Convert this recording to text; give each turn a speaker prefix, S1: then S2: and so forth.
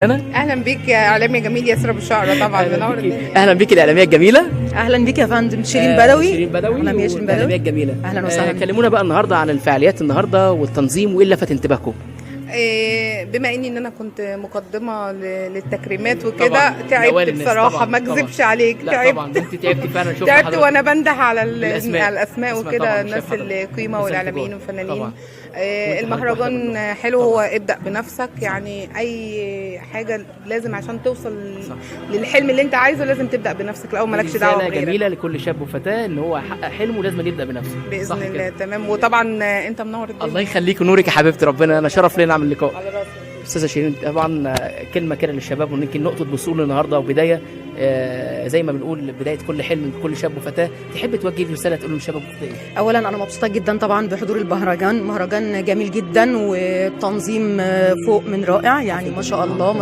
S1: انا
S2: اهلا بيك يا اعلامي جميل ياسر ابو شعره، طبعا منور الدنيا.
S1: اهلا بيك الاعلامية الجميلة.
S3: اهلا بيك يا فندم، شيرين بدوي.
S1: شيرين بدوي.
S3: اهلا بيك يا شيرين بدوي.
S1: الاعلامية الجميله.
S3: اهلا وسهلا.
S1: كلمونا بقى النهارده عن الفعاليات النهارده والتنظيم وايه اللي لفت انتباهكم؟
S2: بما اني ان انا كنت مقدمه للتكريمات وكده، تعبت بصراحه، ما اكذبش عليك.
S1: تعبت طبعا، انت تعبتي فعلا. شفت
S2: تعبت وانا بنده على الاسماء وكده، الناس القيمة والاعلاميين والفنانين. المهرجان حلو، هو ابدأ بنفسك، يعني اي حاجة لازم عشان توصل صح للحلم اللي انت عايزه لازم تبدأ بنفسك الاول، مالكش دعوه بغيرك.
S1: جميلة لكل شاب وفتاه ان هو يحقق حلمه لازم يبدأ بنفسه.
S2: باذن الله. تمام، وطبعا انت منور الدنيا.
S1: الله يخليك ونورك يا حبيبتي، ربنا انا شرف لينا نعمل اللقاء. على راسي استاذه شيرين. طبعا كلمة كده للشباب، ويمكن نقطة وصول النهارده وبداية، زي ما بنقول بداية كل حلم لكل شاب وفتاه، تحب توجه رسالة تقول للشباب وفتاه ايه؟
S3: اولا انا مبسوطة جدا طبعا بحضور المهرجان، مهرجان جميل جدا والتنظيم فوق من رائع، يعني ما شاء الله ما